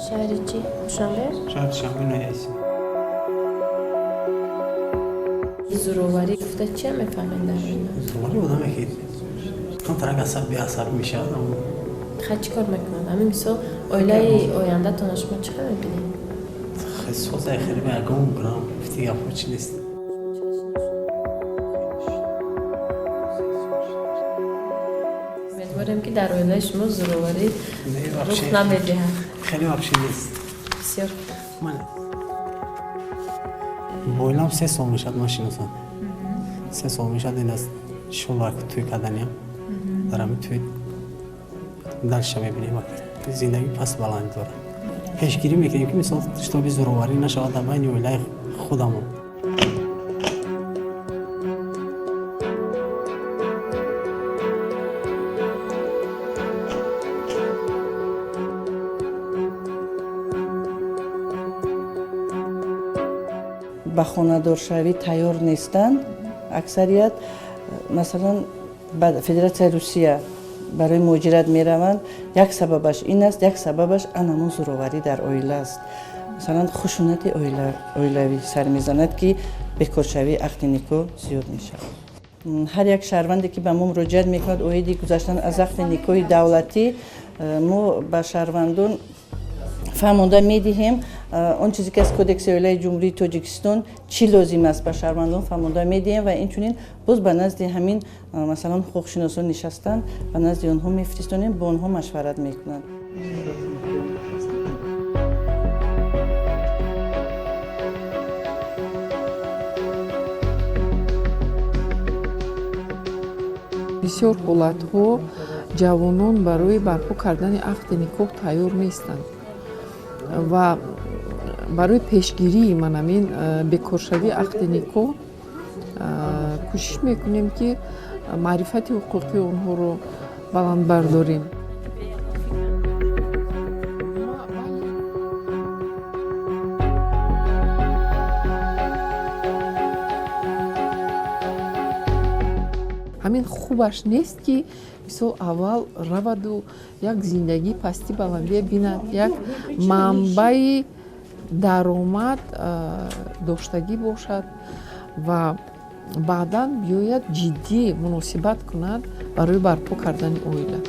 Шаҳри чӣ? Душанбе? Шаҳри Душанбе, ноҳияи Сино. Зӯроварӣ гуфта чия мефаҳмед дар оила? Зӯроварӣ одаме ки камтарак асаб беасаб мешавад. Хай, чӣ кор мекунад? Ҳамин мисол, оилаи ояндатонро шумо чӣ хел мебинед? Созай, хеле ба ягон гунам гуфти гапҳо чӣ нест. Умедворем, ки дар оилаи шумо зӯроварӣ рух намедиҳад. Хеле вообще нест. Бисёр. Бо оилам 3 сол мешавад, ман шиносам 3 сол мешавад. Ин аст шолар тӯй карданиям, дар ҳамин тӯй дальше мебинем. Зиндагӣ пас баланд дорад. Пешгирӣ мекунем, ки мисол, чтобы зӯроварӣ нашавад дар байни оилаи худамон. Ба хонадоршавӣ тайёр нестанд аксарият. Масалан, ба Федератсияи Русия барои муҳоҷират мераванд. Як сабабаш ин аст, як сабабаш анамун зӯроварӣ дар оила аст. Масалан, хушунати оилавӣ сар мезанад, ки бекоршавии ақди никоҳ зиёд мешавад. Ҳар як шаҳрванде, ки ба мо муроҷиат мекунад оиди гузаштан аз ақди никоҳи давлатӣ, мо ба шаҳрвандон фаҳмонда медиҳем он чизе, ки аз Кодекси оилаи Ҷумҳурии Тоҷикистон чӣ лозим аст, ба шаҳрвандон фаҳмонда медиҳем ва инчунин боз ба назди ҳамин, масалан, ҳуқуқшиносон нишастанд, ба назди онҳо мефиристонем, бо онҳо машварат мекунанд. Бисёр ҳолатҳо ҷавонон барои барпо кардани ақди никоҳ тайёр нестанд ва барои пешгирии манамин бекоршавии ақди никоҳ кӯшиш мекунем, ки маърифати ҳуқуқии онҳоро баланд бардорем. Ҳамин хубаш нест, ки мисол, аввал раваду як зиндагии пастӣ баландия бинад, як манбаи даромад доштагӣ бошад ва баъдан биёяд, ҷиддӣ муносибат кунад барои барпо кардани оила.